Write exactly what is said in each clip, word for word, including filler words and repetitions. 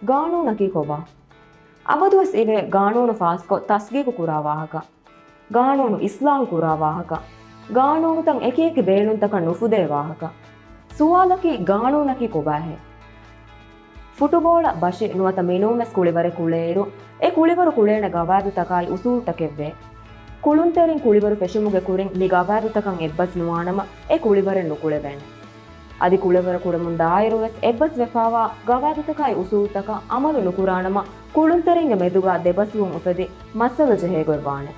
ގާނޫނަކީ ކޮބާ؟ އަބަދުވެސް އިވޭ ގާނޫނު ފާސްކޮށް ތަސްގީގު ކުރާ ވާހަކަ، ގާނޫނު އިސްލާހު ކުރާ ވާހަކަ، ގާނޫނުތައް އެކިއެކި ބޭނުންތަކަށް ނުފުދޭ ވާހަކަ. ސުވާލަކީ، ގާނޫނަކީ ކޮބާހޭ؟ ފުޓުބޯޅަ ބަށި ނުވަތަ މިނޫންވެސް ކުޅިވަރެއް ކުޅޭއިރު، އެ ކުޅިވަރު ކުޅޭނެ ގަވާއިދުތަކާއި އުސޫލުތަކެއްވޭ. ކުޅުންތެރިން ކުޅިވަރު ފެށުމުގެ ކުރިން މި ގަވާއިދުތަކަށް އެއްބަސް ނުވާނަމަ، އެ ކުޅިވަރެއް ނުކުޅެވޭނެ. އަދި ކުޅިވަރު ކުޅެމުން ދާއިރުވެސް އެއްބަސް ވެފާވާ ގަވާއިދުތަކާއި އުސޫލުތަކަށް އަމަލު ނުކުރާނަމަ، ކުޅުންތެރިންގެ މެދުގަ ދެބަސްވުން އުފެދި މައްސަލަ ޖެހޭގޮތް ވާނެ.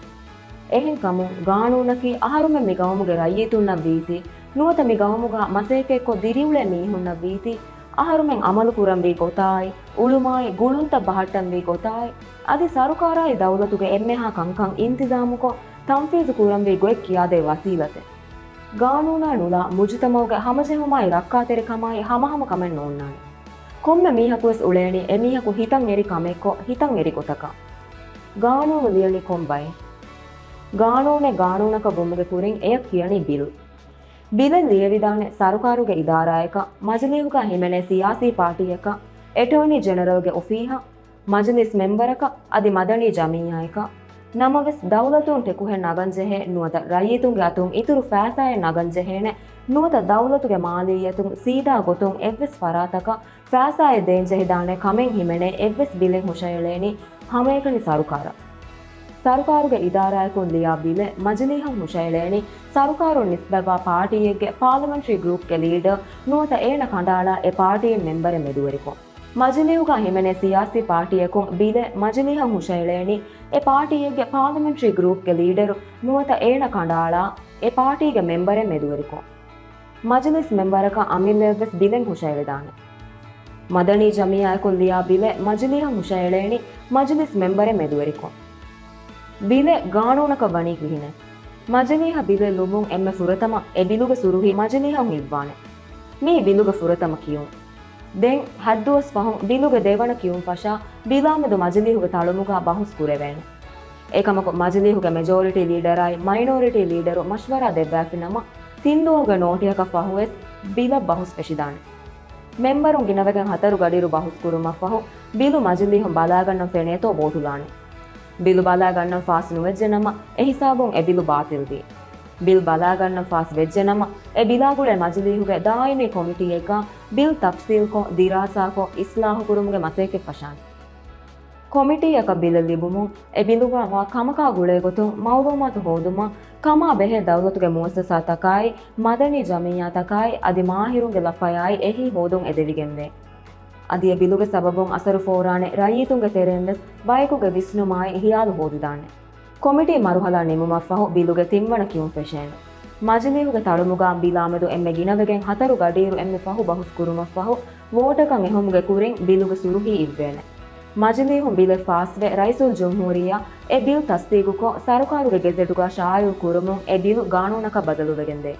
އެހެންކަމުން، ގާނޫނަކީ އަހަރުމެން މި ގައުމުގެ ރައްޔިތުންނަށް ވީތީ، ނުވަތަ މި ގައުމުގަ މަސައްކަތްކޮށް ދިރިއުޅޭ މީހުންނަށް ވީތީ، އަހަރުމެން އަމަލު ކުރަންވީ ގޮތާއި، އުޅުމާއި، ގުޅުންތައް ބަހައްޓަންވީ ގޮތާއި، އަދި ސަރުކާރާއި ދައުލަތުގެ އެންމެހާ ކަންކަން އިންތިޒާމުކޮށް، ތަންފީޒު ކުރަންވީ ގޮތް ކިޔާދޭ ވަސީލަތެއް. ގާނޫނާ ނުލާ މުޖުތަމައުގެ ހަމަޖެހުމާއި ރައްކާތެރިކަމާއި ހަމަހަމަ ކަމެއް ނޯންނާނެ. ކޮންމެ މީހަކުވެސް އުޅޭނީ އެމީހަކު ހިތަށް އެރި ކަމެއްކޮށް، ހިތަށް އެރި ގޮތަކަށް. ގާނޫނު ލިޔަނީ ކޮން ބައެއް؟ ގާނޫނެއް ގާނޫނަކަށް ވުމުގެ ކުރިން އެޔަށް ކިޔަނީ ބިލް. ބިލެއް ލިޔެވިދާނެ ސަރުކާރުގެ އިދާރާއަކަށް، މަޖިލީހުގަ ހިމެނޭ ސިޔާސީ ޕާޓީއަކަށް، އެޓޯނީ ޖެނެރަލްގެ އޮފީހަށް، މަޖިލިސް މެމްބަރަކަށް އަދި މަދަނީ ޖަމިއްޔާއަކަށް. ނަމަވެސް، ދައުލަތުން ޓެކުހެއް ނަގަންޖެހޭ ނުވަތަ ރައްޔިތުންގެ އަތުން އިތުރު ފައިސާއެއް ނަގަންޖެހޭނެ ނުވަތަ ދައުލަތުގެ މާލިއްޔަތުން ސީދާ ގޮތުން އެއްވެސް ފަރާތަކަށް ފައިސާއެއް ދޭންޖެހިދާނެ ކަމެއް ހިމެނޭ އެއްވެސް ބިލެއް ހުށައެޅޭނީ ހަމައެކަނި ސަރުކާރަށް. ސަރުކާރުގެ އިދާރާއަކުން ލިޔާ ބިލެއް މަޖިލީހަށް ހުށައެޅޭނީ ސަރުކާރުން ނިސްބަތްވާ ޕާޓީއެއްގެ ޕާލަމެންޓްރީ ގްރޫޕްގެ ލީޑަރ ނުވަތަ އޭނަ ކަނޑައަޅާ އެ ޕާޓީއެއް މެމްބަރެއް މެދުވެރިކޮށް. މަޖިލީހުގަ ހިމެނޭ ސިޔާސީ ޕާޓީއަކުން ބިލެއް މަޖިލީހަށް ހުށައެޅޭނީ އެ ޕާޓީއެއްގެ ޕާލަމެންޓްރީ ގްރޫޕްގެ ލީޑަރު ނުވަތަ އޭނަ ކަނޑައަޅާ އެ ޕާޓީގެ މެމްބަރެއް މެދުވެރިކޮށް. މަޖިލިސް މެމްބަރަކަށް އަމިއްލައަށްވެސް ބިލެއް ހުށައެޅިދާނެ. މަދަނީ ޖަމިއްޔާއަކުން ލިޔާ ބިލެއް މަޖިލީހަށް ހުށައެޅޭނީ މަޖިލިސް މެމްބަރެއް މެދުވެރިކޮށް. ބިލެއް ގާނޫނަކަށް ވަނީ ކިހިނެއް؟ މަޖިލީހަށް ބިލެއް ލުމުން އެންމެ ފުރަތަމަ އެ ބިލުގެ ސުރުހީ މަޖިލީހަށް ހިއްވާނެ. މީ ބިލުގެ ފުރަތަމަ ކިޔުން. ދެން ހަތްދުވަސް ފަހުން ބިލުގެ ދެވަނަ ކިޔުން ފަށާ ބިލާމެދު މަޖިލީހުގެ ތަޅުމުގަ ބަހުސް ކުރެވޭނެ. އެކަމަކު މަޖިލީހުގެ މެޖޯރިޓީ ލީޑަރާއި މައިނޯރިޓީ ލީޑަރު މަޝްވަރާ ދެއްވާފިނަމަ، ތިން ދުވަހުގެ ނޯޓިހަކަށް ފަހުވެސް ބިލަށް ބަހުސް ފެށިދާނެ. މެމްބަރުން ގިނަވެގެން ހަތަރު ގަޑިއިރު ބަހުސް ކުރުމަށްފަހު، ބިލު މަޖިލީހުން ބަލާގަންނަން ފެނޭތޯ ވޯޓުލާނެ. ބިލު ބަލާގަންނަން ފާސް ނުވެއްޖެނަމަ، އެ ހިސާބުން އެ ބިލު ބާތިލްވީ. ބިލް ބަލާގަންނަން ފާސް ވެއްޖެނަމަ، އެ ބިލާގުޅޭ މަޖިލީހުގެ ދާއިމީ ކޮމިޓީއެއްގަ ބިލް ތަފްސީލްކޮށް، ދިރާސާކޮށް، އިސްލާހުކުރުމުގެ މަސައްކަތް ފަށާނެ. ކޮމިޓީއަކަށް ބިލެއް ލިބުމުން، އެ ބިލުގަ ވާ ކަމަކާ ގުޅޭ ގޮތުން މައުލޫމާތު ހޯދުމަށް ކަމާ ބެހޭ ދައުލަތުގެ މުއައްސަސާތަކާއި، މަދަނީ ޖަމިއްޔާތަކާއި، އަދި މާހިރުންގެ ލަފަޔާއި އެހީ ހޯދުން އެދެވިގެންވޭ. އަދި އެ ބިލުގެ ސަބަބުން އަސަރު ފޯރާނެ ރައްޔިތުންގެ ތެރެއިންވެސް ބަޔަކުގެ ވިސްނުމާއި ހިޔާލު ހޯދިދާނެ. ކޮމިޓީ މަރުހަލާ ނިމުމަށްފަހު ބިލުގެ ތިންވަނަ ކިޔުން ފެށޭނެ. މަޖިލީހުގެ ތަޅުމުގަ ބިލާމެދު އެންމެ ގިނަވެގެން ހަތަރު ގަޑިއިރު އެންމެ ފަހު ބަހުސް ކުރުމަށްފަހު، ވޯޓަކަށް އެހުމުގެ ކުރިން ބިލުގެ ސުރުހީ އިއްވޭނެ. މަޖިލީހުން ބިލެއް ފާސްވެ، ރައީސުލްޖުމްހޫރިއްޔާ އެ ބިލް ތަސްދީގުކޮށް، ސަރުކާރުގެ ގެޒެޓުގަ ޝާއިޢު ކުރުމުން އެ ބިލު ގާނޫނަކަށް ބަދަލުވެގެންދޭ.